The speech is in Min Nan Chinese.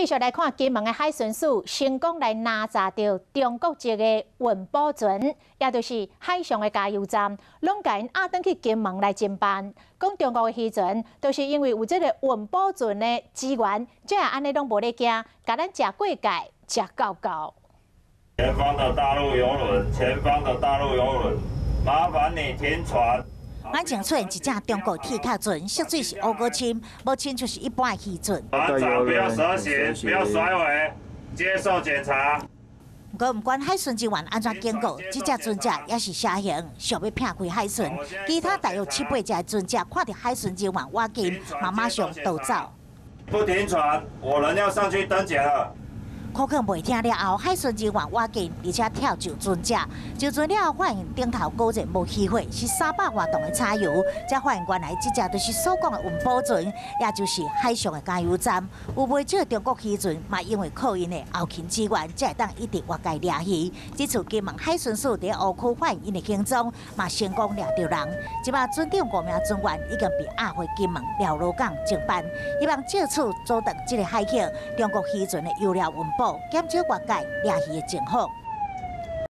繼續來看金門的海巡署成功來攔查著中國籍的運補船，也就是海上的加油站，攏共𪜶押轉去金門來偵辦。講中國的漁船，就是因為有這個運補船的資源，才會按呢攏無咧驚，共咱食過界，食夠夠。前方的大陸郵輪，前方的大陸郵輪，麻煩你停船。眼前出現一隻中國鐵殼船，色水是烏閣深，無親像是一般的漁船。船長不要蛇行，不要甩尾，接受檢查。毋過，毋管海巡人員按怎警告，這隻船隻也是蛇行，想欲避開海巡。其他大約七八隻船隻看著海巡人員倚近，嘛馬上逃走。不停船，我人要上去登檢了。可能袂聽了後，海巡人員倚近，而且跳上船隻，上船了後發現頂頭果然無漁貨，是300外磅的柴油，才發現原來這隻就是所講的運補船，也就是海上的加油站。有袂少中國漁船嘛，因為靠𪜶的後勤資源，才會當一直越界掠魚。這次金門海巡署佇烏區發現𪜶的行蹤，嘛成功掠著人。這擺船頂五名船員已經被押回金門寮囉港偵辦，希望藉此阻斷這个海域中國漁船的油料運補，減少越界掠魚的情況。